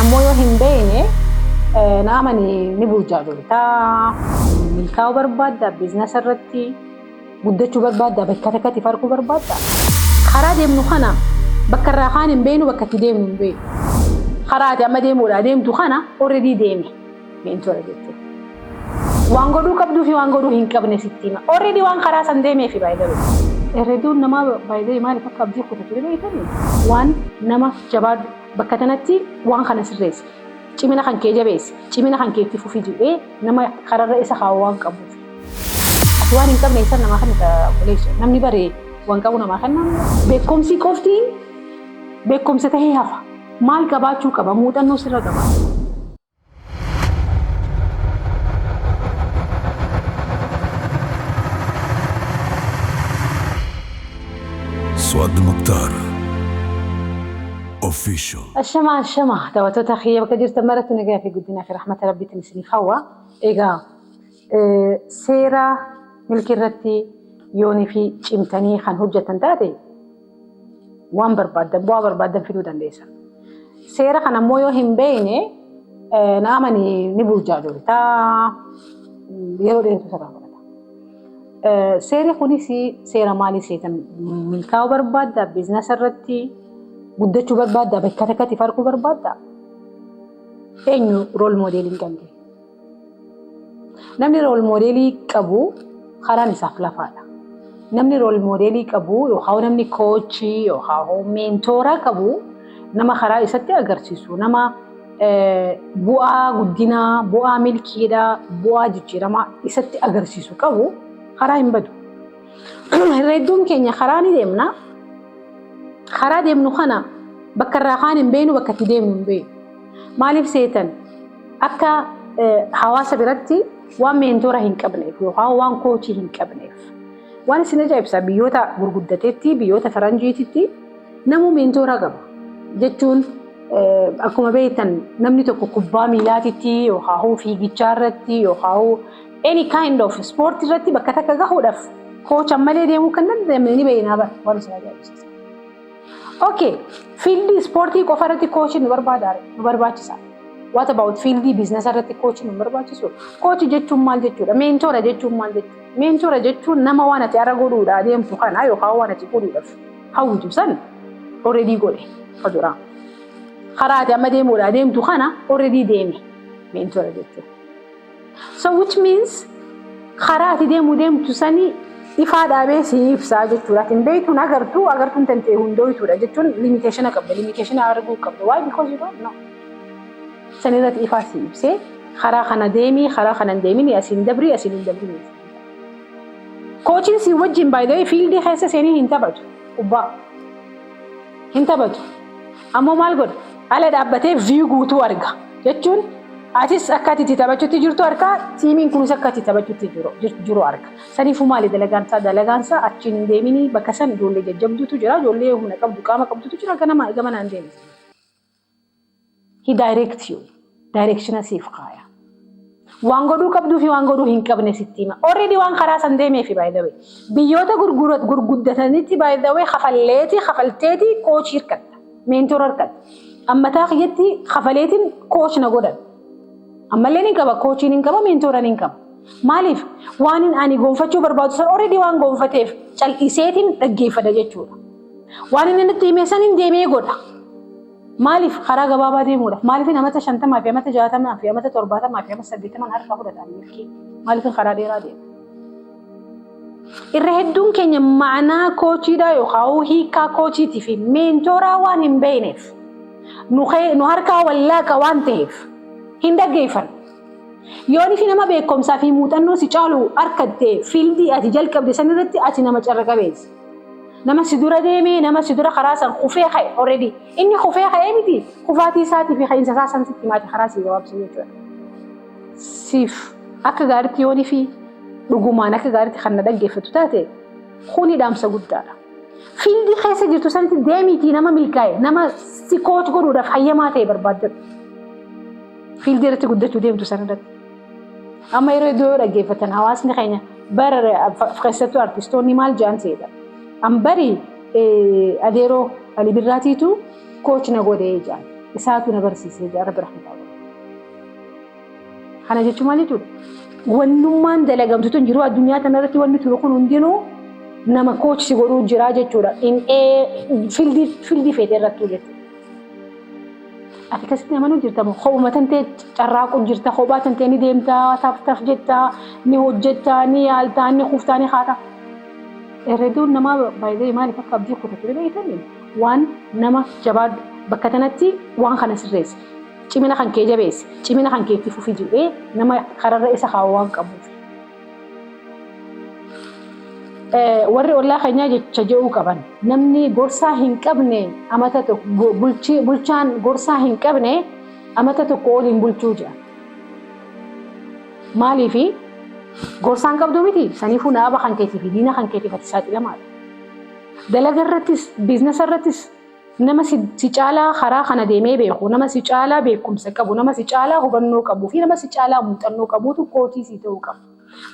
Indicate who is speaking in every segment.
Speaker 1: Ammoo yoo hin beekne, na amani, ni burjaajoftaa. Milkaa'uu barbaadda, business irratti guddachuu barbaadda, bakka takkatti farquu barbaadda. Karaa deemnu kana bakka irraa kaan hin beeknu, bakka itti deemnu hin beeknu. Karaa ati amma deemuudhaa deemtu kana already deeme mentor jechuudha. Waan godhuu qabduu fi waan godhuu hin qabne sitti hima. Already waan karaa san deemeefi baay'ee. Herreeduun namaa baay'ee maaliif akka abdii kutatu beektanii? Waan nama jabaadhu, bakka kanatti waan kana sirreessi. Cimina kan kee jabeessi. Cimina kan kee itti fufi jedhee nama kararra isa kaa'u waan qabuuf. Ati waan hin qabne isa namaa kan obboleessu. Namni baree waan qabu namaa kenna. Beekumsi qofti beekumsa tahee hafa. Maal qabaachuu qaba? Muuxannoo sirra qaba.
Speaker 2: Suad Mukhtar Official.
Speaker 1: Ashama, ashama, daawwattoota kiyya bakka jirtan maratti nagaa fi guddinaa fi rahmata Rabbiitiin isiniif hawwa. Egaa seera milkii irratti yoonii fi cimtanii kan hojjetan taate, waan barbaaddan, bu'aa barbaaddan fiduu dandeessan. Seera kana immoo yoo hin beekne, na amani, ni burjaajoftaa, yeroo dheertuu sirraa fudhata. Seerri kunis seera maalii seetan? Milkaa'uu barbaadda, business irratti guddachuu barbaadda, bakka takkatti farquu barbaadda. Eenyu role model qabde? Namni role model qabu karaan isaaf lafaadha. Namni role model qabu yookaan namni coach yookaan mentor qabu, nama karaa isatti agarsiisu, nama bu'aa guddinaa, bu'aa milkiidhaa, bu'aa jijjiiramaa isatti agarsiisu qabu karaa hin badu. Hedduun keenya karaa ni deemna. Karaa deemnu kana bakka irraa kaan hin beeknu, bakka itti deemnu hin beeknu. Maaliif seetan? Akka hawaasa biratti waan mentor hin qabneef yookaan waan coach hin qabneef. Waan isin ajaa'ibsa, biyyoota gurguddateetti, biyyoota faranjiititti namuu mentor qaba. Jechuun akkuma beektan namni tokko kubbaa miilaatitti yookaan fiigichaa irratti yookaan any kind of sport irratti bakka takka gahuudhaaf coach malee deemuu kan danda'amne ni beeknaa bara, waan isin ajaa'ibsiisa. Okay, field ispoortii qofa irratti coach nu barbaada, nu barbaachisa. What about field business irratti coach nu barbaachisu? Coach jechuun maal jechuudha? Mentor jechuun maal jechuudha? Mentor jechuun nama waan ati ara godhuudhaa deemtu kana yookaan waan ati godhuudhaaf hawwitu san already godhe fadura. Karaa ati amma deemuudhaa deemtu kana already deeme mentor jechuudha. So which means karaa ati deemuu deemtu sani ifaa dhaabee si ibsaa jechuudha. Ati hin beektuun agartuu, agartuun tantee hundooytuudha jechuun limitation qabda. Limitation arguu qabda. Why? Because you don't know. San irratti ifaa si ibsee, karaa kana deemii, karaa kana hin deemini, asiin dabrii, asiin hin dabrini. Coachiin si wajjin baay'ee field keessa seenii hin taphatu. Kubbaa hin taphatu. Ammoo maal godha? Ala dhaabbatee view guutuu arga. Jechuun atis akka ati itti taphachuutti jirtu arga, teamiin kunis akka ati taphachuutti jiru arga. Saniifuu maali dalagaan isaa? Dalagaan isaa achiin hin deeminii, bakka san ijoollee jajjabduutu jira, ijoollee humna qabdu, qaama qabdutu jira, ganama gamanaan deemi. He direct you. Direction siif kaaya. Waan godhuu qabduu fi waan godhuu hin qabne sitti hima. Already waan karaa san deemeefi, by the way. Biyyoota gurguddatanitti, by the way, kafalleeti kafalteeti coach hirkatta. Mentor harkatta. Ammataa kiyyatti kafaleetiin coach na godhan. Ammallee ni qaba, coachiin hin qaba, mentoran hin qaba. Maaliif? Waan ani gonfachuu barbaadu san already waan gonfateef cal'iseetiin dhaggeeffadha jechuudha. Waan inni natti hime san hin deemee godha. Maaliif? Karaa gabaabaa deemuudhaaf? Maaliif amata 50 fi amata 60 fi amata 70 fi amata 80 harkaa fudhatan milkii? Maaliif karaa dheeraa deema? Irra hedduun keenya ma'anaa coachiidhaa yookaan hiikaa coachiitii fi mentoraa waan hin beekneef, nu harkaa wallaaqa waan ta'eef hin dhaggeeffannu. Yoon fi nama beekumsaa fi muuxannoo si caalu harkatte, field ati jalqabde san irratti ati nama carra qabeessa. Nama si dura deemee, nama si dura karaa san kufee ka'e already. Inni kufee ka'ee miti, kufaatii isaatii fi ka'iinsa isaa san sitti himaati, karaa si gabaabsa jechuudha. Siif akka gaariitti yoonii fi dhugumaan akka gaariitti kan na dhaggeeffatu taate, kuni dhaamsa guddaadha. Field keessa jirtu sanitti deemiitii nama milkaa'e, nama si coach godhuudhaaf hayyamaa ta'e barbaaddadhu. Field irratti guddachuu deemtu sanarratti. Amma yeroo iddoo yoo dhaggeeffatan, hawaasni keenya bara keessattuu artistoonni maal jedhan seeta? An bari adeeroo Ali Birraatiitu coach na godhee jedhan. Isaatu na barsiisee jira, Rabbi rahmataa godhu. Kana jechuun maal jechuudha? Wannummaan dalagamtu tun jiruu addunyaa tanarratti wanni turu kun hundinuu nama coach si godhuu jira jechuudha. In field feete irrattuu jechuudha. Ati akkasitti amanuu jirta moo kophuma tantee carraaquu jirta, kophaa tantee ni deemtaa, taf taf jettaa, ni hojjettaa, ni yaaltaa, ni kuftaa, ni kaataa? Herreeduun namaa baay'ee maaliif akka abdii kutatu ni beektanii? Waan nama jabaadhu, bakka tanatti waan kana sirreessi, cimina kan kee jabeessi, cimina kan kee itti fufi jedhee nama kararra isa kaa'u waan qabuuf. Warri ollaa keenyaa jecha jedhuu qaban, namni gorsaa hin qabne amata tokko bulchaan gorsaa hin qabne amata tokko oliin bulchuu jedha. Maaliifi? Gorsaan qabdu miti, saniifuu naaba kan keetii fi diina kan keetiif ati saaxilamaadha. Dalaga irrattis, business irrattis nama si caalaa karaa kana deemee beeku, nama si caalaa beekumsa qabu, nama si caalaa hubannoo qabuu fi nama si caalaa muuxannoo qabuutu coach si ta'uu qaba.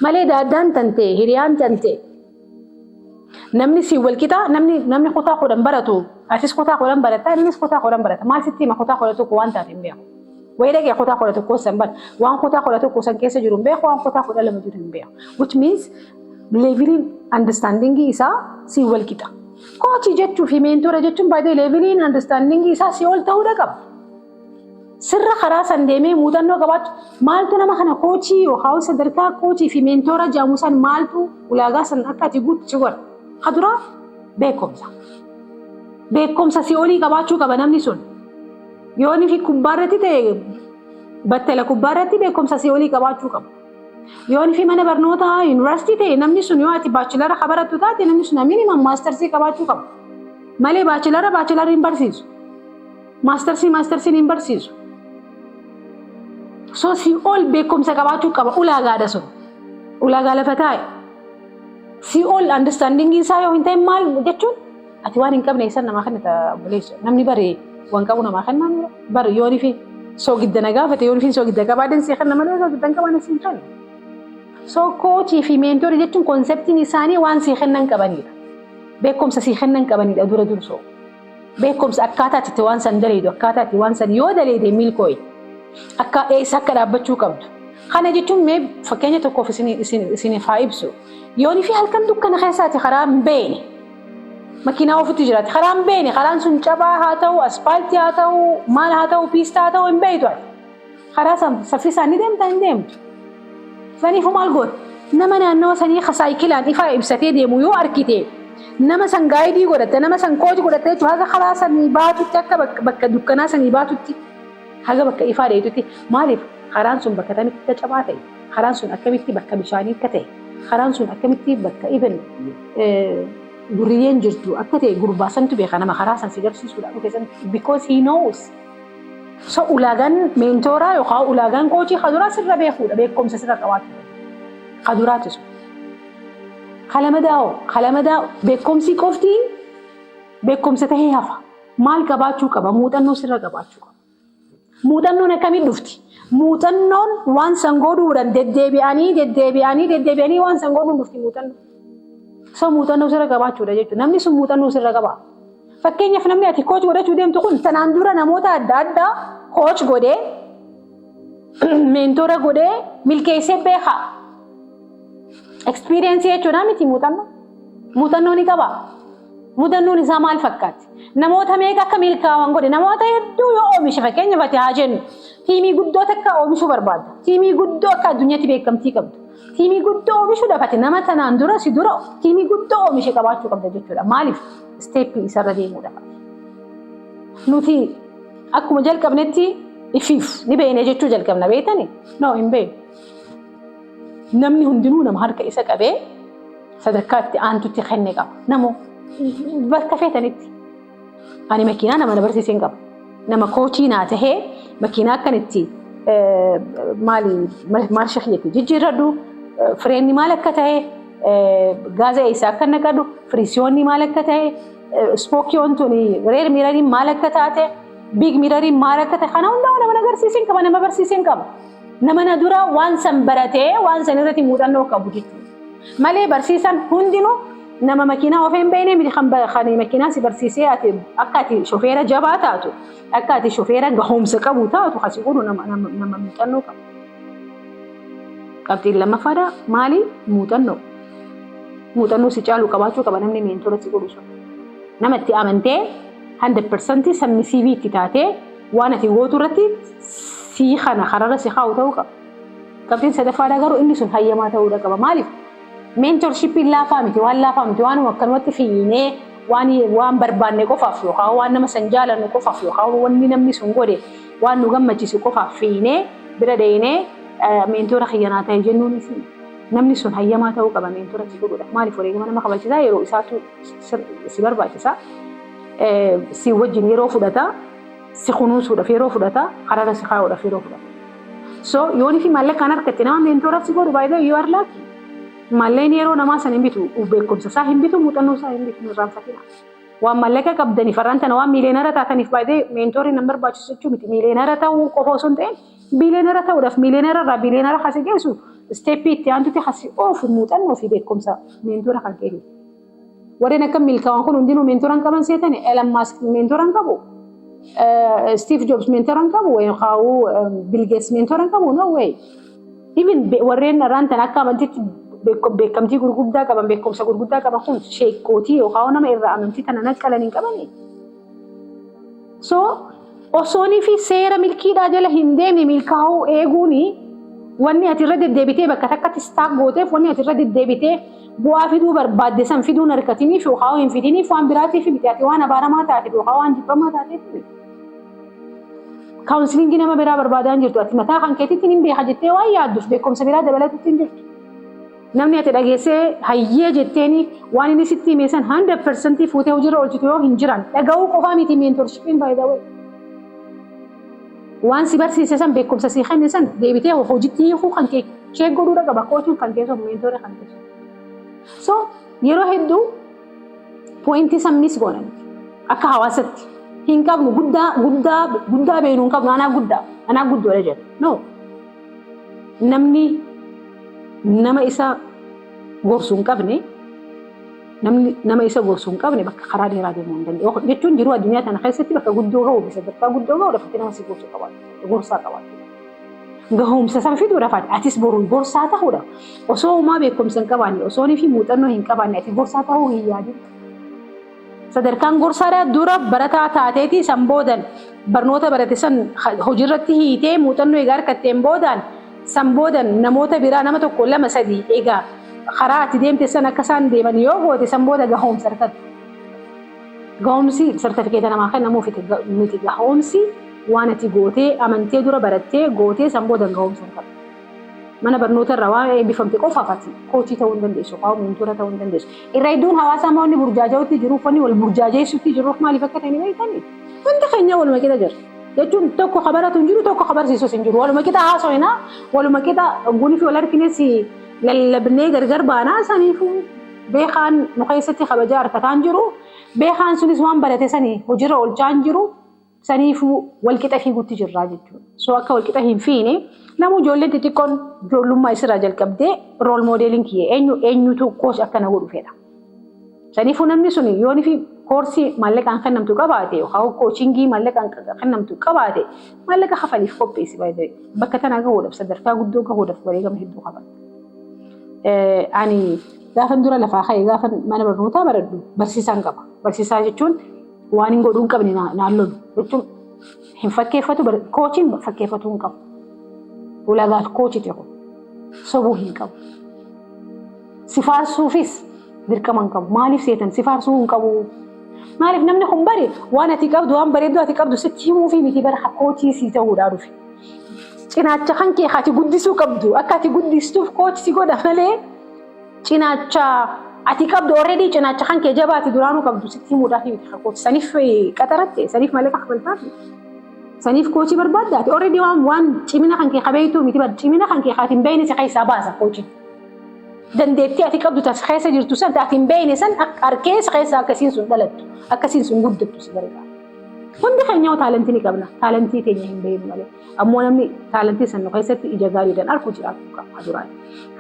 Speaker 1: Malee daaddaan tantee, hiriyaan tantee, namni si walqixa, namni kutaa 10 baratu, atis kutaa 10 baratta, innis kutaa 10 barata. Maal sitti hima? Kutaa 11 waan taate hin beeku. Wayii dhaqee kutaa 11 san bara. Waan kutaa 11 san keessa jiru hin beeku, waan kutaa 12 jiru hin beeku. Which means leveliin understandingii isaa si walqixa. Coach jechuu fi mentor jechuun baay'ee leveliin understandingii isaa si ol ta'uudha qaba. Sirra karaa san deemee muuxannoo qabaachuu. Maaltu nama kana coach yookaan sadarkaa coach fi mentor jedhamu san, maaltu ulaagaa san akka ati guutu si godha? Kaduraa beekumsa. Beekumsa si olii qabaachuu qaba namni sun. Yoo inni fi kubbaa irratti ta'e, battala kubbaa irratti beekumsa si olii qabaachuu qaba. Yoo inni fi mana barnootaa yuunivarsiitii ta'e, namni sun yoo ati bachelor ka barattu taate, namni sun minimum masters qabaachuu qaba. Malee bachelor bachelor hin barsiisu. Masters mastersiin hin barsiisu. So si ol beekumsa qabaachuu qaba, ulaagaadha sun. Ulaagaa lafa taa'e. Si ol understanding isaa yoo hin ta'in, maal jechuun, ati waan hin qabne isaan namaa kennita, obboleessa? Namni bare waan qabu namaa kennaan bare. Yooni fi soogidda na gaafate, yooni fi soogidda qabaadhan si kenna malee soogidda hin qabaanne si hin kennu. So coach fi mentor jechuun conceptiin isaanii waan si kennan qabanidha. Beekumsa si kennan qabanidha dura dursoo. Beekumsa akkaataa itti waan san daleedu, akkaataa itti waan san yoo daleede milkoo'e, akka eessa akka dhaabbachuu qabdu. Kana jechuun mee fakkeenya tokkoof isiniif haa ibsu. Yoonii fi halkan dukkana keessaati karaa hin beekne, makiinaa ofitti jiraate, karaa hin beekne, karaan sun cabaa haa ta'u, aspaaltii haa ta'u, maal haa ta'u, piistaa haa ta'u, hin beektu ati. Karaa san saffisaan ni deemta? Hin deemtu. Saniifuu maal goota? Nama naannawa sanii saayikilaan ifaa ibsatee deemu yoo argite, nama san guide godhatte, nama san coach godhatte jechuudha. Haga karaa sanii baatutti, akka bakka dukkanaa sanii baatutti, haga bakka ifaa dheetutti. Maaliif? Karaan sun bakka kamitti akka cabaa ta'e, karaan sun akkamitti bakka bishaanii akka ta'e, karaan sun akkamitti bakka even gurriyyeen jirtu akka ta'e gurbaa santu beeka, nama karaa san si garsiisuudha dhufe san, because he knows. So ulaagaan mentor yookaan ulaagaan coach kaduraa sirra beekuudha, beekumsa sirra qabaachuudha. Kaduraati sun. Kalamadaa beekumsi qofti beekumsa tahee hafa. Maal qabaachuu qaba? Muuxannoo sirra qabaachuu qaba. Muuxannoon akkamiin dhufti? Muuxannoon waan san godhuudhaan deddeebi'anii deddeebi'anii deddeebi'anii waan san godhuun dhufti muuxannoo. So muuxannoo sirra qabaachuudha jechuudha. Namni sun muuxannoo sirra qaba. Fakkeenyaaf, namni ati coach godhachuu deemtu kun tanaan dura namoota adda addaa coach godhee, mentor godhee milkeessee beeka. Experience jechuudha miti muuxannoo? Muuxannoo ni qaba. Muuxannoon isaa maal fakkaatti? Namoota meeqa akka milkaa'an godhe? Namoota hedduu yoo oomishe, fakkeenyaaf ati haa jennu team guddoo takka oomishuu barbaadda. Team guddoo akka addunyaatti beekamtii qabdu. Team guddoo oomishuudhaaf ati nama tanaan dura si dura team guddoo oomishe qabaachuu qabda jechuudha. Maaliif? Step isarra deemuudhaaf. Nuti akkuma jalqabnetti ifiif ni beekne jechuu jalqabna, beektani? No, hin beeknu. Namni hundinuu nama harka isa qabee sadarkaa itti aantutti kenne qaba. Namoo bakka feetanitti. Ani makiinaa nama na barsiisee hin qabu. Nama coach naa tahee makiinaa akkan itti maali maarsha kiyyatti jijjiirradhu, fireenni maal akka ta'e, gaaza eessaa akka naqadhu, firisiyoonni maal akka ta'e, spookiyoon tuni rear mirroriin maal akka taate, big mirroriin maal akka ta'e, kana hundaa nama na agarsiisee hin qaba, nama barsiisee hin qaba. Nama na dura waan san baratee waan san irratti muuxannoo qabu jechuudha. Malee barsiisan hundinuu Nama makiinaa oofee hin beekne miti kan makiinaa si barsiisee ati akka ati shofeera jabaa taatu, akka ati shofeera gahoomsa qabu taatu kasi godhu nama muuxannoo qabu. Qabxiin lammaffaadha maali? Muuxannoo. Muuxannoo si caalu qabaachuu qaba namni mentor si godhu sun. Nama itti amantee 100% submissive itti taatee waan ati gootu irratti si kana kararra si kaa'u ta'uu qaba. Qabxiin sadaffaadha garuu inni sun hayyamaa ta'uudha qaba. Maaliif? Mentorshipiin laafaa miti, waan laafaa miti, waanuma akkanumatti fiinee waan barbaanne qofaaf yookaan waan nama san jaalannu qofaaf yookaan wanni namni sun godhe waan nu gammachiisu qofaaf fiinee bira dheenee mentor kiyyanaa ta'e jennuunis namni sun hayyamaa ta'uu qaba mentor si godhuudha. Maaliif? Wareegama nama kabachiisaa, yeroo isaatu si barbaachisa. Si wajjin yeroo fudhata, si kunuunsuudhaaf yeroo fudhata, kararra si kaa'uudhaaf yeroo fudhata. So yoonii fi maallaqaan harkatti nama mentor si godhu, baay'ee you are lucky. Maallaqni yeroo namaa san hin bitu, beekumsa isaa hin bitu, muuxannoo isaa hin bitu, hin irraanfatina. Waan maallaqa qabdaniif har'aan tana waan millionaire taataniif baay'ee mentorri nan barbaachisu jechuu miti. Millionaire ta'uu qofa osoo hin ta'in, billionaire ta'uudhaaf, millionaire irraa billionaire kasi geessu, step itti aantutti kasi oofu muuxannoo fi beekumsa mentor kan kennu. Warreen akka milkaa'an kun hundinuu mentor hin qaban seetani? Elon Musk mentor hin qabu. Steve Jobs mentor hin qabu. Yookaan Bill Gates mentor hin qabu. No way. Even warreen har'aan tana akka amantiitti beekamtii gurguddaa qaban, beekumsa gurguddaa qaban kun sheekootii yookaan nama irraa amantii tana naqqalan hin qabani. So osoonii fi seera milkiidhaa jala hin deemne milkaa'uu eeguuni, wanni ati irra deddeebitee bakka takkatti stuck gooteef, wanni ati irra deddeebitee bu'aa fiduu barbaadde san fiduun harkatiniif yookaan hin fidiniif waan biraatiif miti, ati waan abaaramaa taateef yookaan waan jibbamaa taateef miti. Counseling nama biraa barbaadaa hin jirtu. Ati mataa kan keetitti hin beeka jettee waan yaadduuf beekumsa biraa dabalatutti hin jirtu. Namni ati dhageessee hayyee jetteeni waan inni sitti hime san 100% fuutee hojiirra oolchitu yoo hin jiran, dhaga'uu qofaa miti mentorshipiin faayidaa wayi. Waan si barsiise san, beekumsa si kenne san deebitee hojiitti hiikuu kan kee check godhuudha qaba coachiin kan keessoo, mentor kan keessoo. So yeroo hedduu point san miss goonan akka hawaasatti hin qabnu, guddaa guddaa guddaa beenu hin qabnu, anaa guddaa anaa guddoodha jedha. No. Namni nama isa gorsu hin qabne, namni nama isa gorsu hin qabne bakka karaa dheeraa deemuu hin danda'u. Jechuun jiruu addunyaa tana keessatti bakka guddoo gahuu fi sadarkaa guddoo gahuu lafatti nama si gorsu qabaatu, gorsaa qabaatu. Gahumsa san fiduudhaaf atis boru gorsaa ta'uudha. Osoo homaa beekumsa hin qabaanne, osoo fi muuxannoo hin qabaanne ati gorsaa ta'uu hin yaadin. Sadarkaan gorsaadhaa dura barataa taateeti, san boodan barnoota barate san hojiirratti hiitee muuxannoo egaa harkatteen boodaan, san boodan namoota biraa nama tokko, lama, sadii egaa karaa ati deemte san akka isaan deeman yoo goote, san booda gahoomsa argattu. Gahumsi sartifikeeta namaa kennamuuf miti, gahoomsi waan ati gootee amantee dura barattee gootee san booda gahoomsa argattu. Mana barnoota irraa waan eebbifamte qofaaf ati coach ta'uu hin dandeessu, yookaan mentor ta'uu hin dandeessu. Irra hedduun hawaasaa immoo wanni burjaaja'utti jiruuf, wanni wal burjaajeessutti jiruuf maaliif akka ta'e ni beektanii? Hundi keenya waluma qixa jira. Jechuun tokko ka baratu hin jiru, tokko ka barsiisus hin jiru. Waluma qixa haasofnaa, waluma qixa gunii fi wal harkines lallabnee gargar baanaa. Saniifuu beekaan nu keessatti kabajaa harkataan jiru. Beekaan sunis waan barate sanii hojiirra oolchaa hin jiru. Saniifuu walqixa fiigutti jirraa jechuudha. So akka walqixa hin fiine namu ijoolleen xixiqqoon ijoollummaa isirraa jalqabdee role modeliin kiyya eenyu, eenyutu coach akkana godhu fedha. Saniifuu namni sun yoonii fi course maallaqaan kennamtu qabaate yookaan coaching maallaqaan kennamtu qabaate, maallaqa kafaliif qopheessi baay'ee. Bakka tana gahuudhaaf, sadarkaa guddoo gahuudhaaf wareegama hedduu qaban. Ani gaafan dura lafaa ka'e, gaafan mana barnootaa baradhu barsiisaan qaba. Barsiisaa jechuun waan hin godhuu hin qabne naan lolu jechuun hin fakkeeffatu, coachiin fakkeeffatuu hin qabu. Ulaagaa coachiti kun sobuu hin qabu. Si faarsuufis dirqama hin qabu. Maaliif seetan si faarsuu hin qabu? Maaliif? Namni kun bari waan ati qabdu, waan bareedduu ati qabdu sitti himuufi miti bara coach sii ta'uudhaa dhufe. Cinaacha kan kee ati guddisuu qabdu akka ati guddistuuf coach si godha malee, cinaacha ati qabdu already, cinaacha kan kee jabaa ati duraanuu qabdu sitti himuudhaaf miti coach. Saniif qaxaratte, saniif malee kaffaltaafi. Saniif coach barbaadda, ati already waan cimina kan kee qabeeytuu miti bar, cimina kan kee ati hin beekne si keessaa baasa coachiin. Dandeettii ati qabdu tas keessa jirtu san ati hin beekne san harkee si keessa akkasiin sun dhalattu, akkasiin sun guddattu si gargaara. Hundi keenya talent ni qabna. Talent keenya hin beeknu malee. Ammoo namni talent san nu keessatti ija gaariidhaan arku jiraachuu qaba duraani.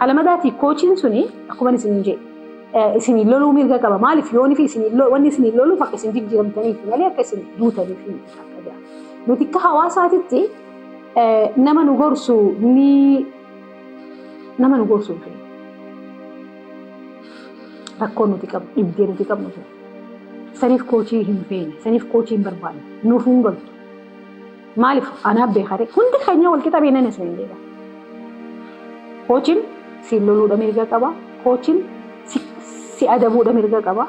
Speaker 1: Kalamadaati coachiin suni akkuma isin jedhe Isinii loluu mirga qaba. Maaliif yoonii fi isinii wanni isinii loluuf akka isin jijjiiramtaniif malee akka isin duutaniif akka jira. Nuti akka hawaasaatitti nama nu gorsu ni nama nu gorsu hin feenu. Rakkoon nuti qabnu, dhibdee nuti qabnu sun. Saniif coach hin feene, saniif coach hin barbaanne, nuuf hin galtu. Maaliif anaaf beekate hundi keenya wal qixa beeknan isin hin beekan. Coachiin si loluudha mirga qaba. Coachiin si adabuudha mirga qaba.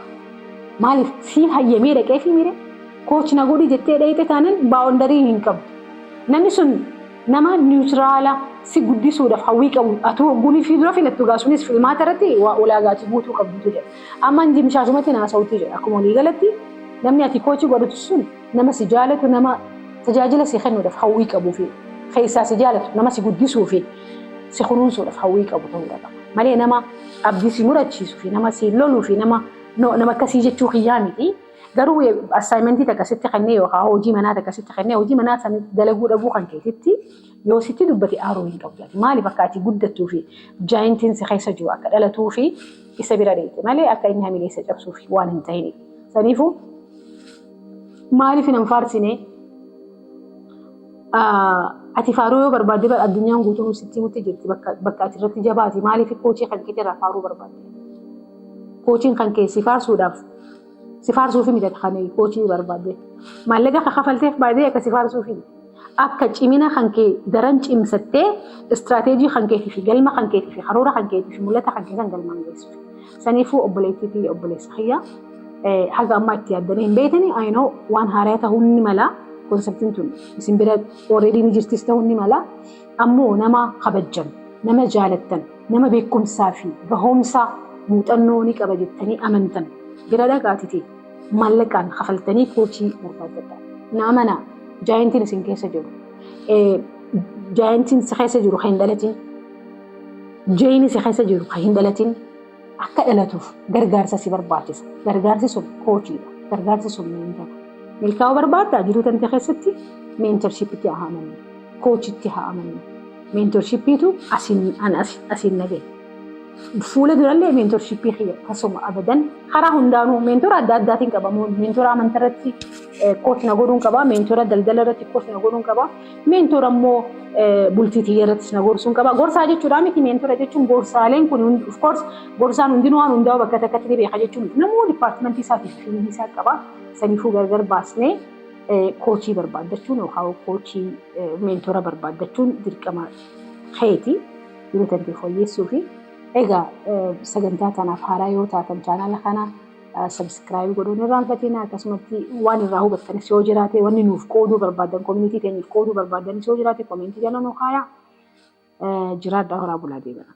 Speaker 1: Maaliif si hayyamee dhaqee fi mire coach na godhi jettee dhayite taanan boundary hin qabdu. Namni sun nama neutral si guddisuudhaaf hawwii qabu atuu hogguunii fi dura filattu gaa sunis filmaata irratti waa ulaagaati guutuu qabdutu jedha. Amma inni mishaasumatti naasa'utti jedha. Akkuma walii galatti namni ati coach godhatu sun nama si jaalatu, nama tajaajila si kennuudhaaf hawwii qabuu fi keessaa si jaalatu, nama si guddisuu fi si kunuunsuudhaaf hawwii qabu ta'uu qaba. Malee nama abdii si murachiisuu fi nama si loluu fi nama akkasii jechuu kiyyaa miti. Garuu assignment takka sitti kennee yookaan hojii manaa takka sitti kennee hojii manaa san dalaguu dhabuu kan keetitti yoo sitti dubbate aaruu hin qabdu. Maaliif akka ati guddattuu fi giantiin si keessa jiru akka dhalatuu fi isa bira deete malee akka inni hamilee isa cabsuuf waan hin ta'iniif. Saniifuu maaliif hin faarsine? Ati faaruu yoo barbaadde bara addunyaan guutuun sitti himutti jirti bakka ati irratti jabaati. Maaliif coach kan keetirraa faaruu barbaadde? Coachiin kan kee si faarsuudhaaf si faarsuufi miti kan coach barbaadde. Maallaqa kan kafalteef baay'ee akka si faarsuufi. Akka cimina kan kee daran cimsattee strategy kan keetii fi galma kan keetii fi karoora kan keetii fi mul'ata kan kee san galmaan geessuuf. Saniifuu obboleettii fi obboleessa kiyyaa, haga ammaa itti yaaddanii hin beektanii, I know, waan haaraa ta'uu ni mala. Conceptiin tun isin bira already ni jirtis ta'uu ni mala. Ammoo nama kabajjan, nama jaalattan, nama beekumsaa fi gahoomsa muuxannoo ni qaba jettanii amantan bira dhaqaatiti maallaqaan kafaltanii coach barbaadadha. Na amanaa, giantiin isin keessa jiru. Giantiin si keessa jiru kan hin dhalatin. Jeyni si keessa jiru kan hin dhalatin akka dhalatuuf gargaarsa si barbaachisa. Gargaarsi sun coachiidha. Gargaarsi sun mentora. Milkaa'uu barbaaddaa jiruu tante keessatti mentorshipitti haa amannu. Coachitti haa amannu. Mentorshipiitu asiin nagee. Fuula durallee mentorship kiyya tasuma abadan karaa hundaanuu mentora adda addaatiin qaba. Mentora amantaa irratti coach na godhuun qaba. Mentora daldala irratti coach na godhuun qaba. Mentora immoo bultii tiyya irrattis na gorsuun qaba. Gorsaa jechuudha miti mentora jechuun. Gorsaaleen kun, of course, gorsaan hundinuu waan hundaa'u bakka takkatti ni beeka jechuun miti. Namuu department isaatiif field isaa qaba. Saniifuu gargar baasnee coach barbaaddachuun yookaan coach mentora barbaaddachuun dirqama keeti yeroo tantee fooyyessuu fi. Egaa sagantaa kanaaf haaraa yoo taatan channel kana subscribe godhuun irraanfatina. Akkasumatti waan irraa hubattanis yoo jiraate, wanni nuuf qooduu barbaadan, community teenyaaf qooduu barbaadanis yoo jiraate, comment jala nu kaayaa. Jiraadhaa, horaa bulaa, deemana.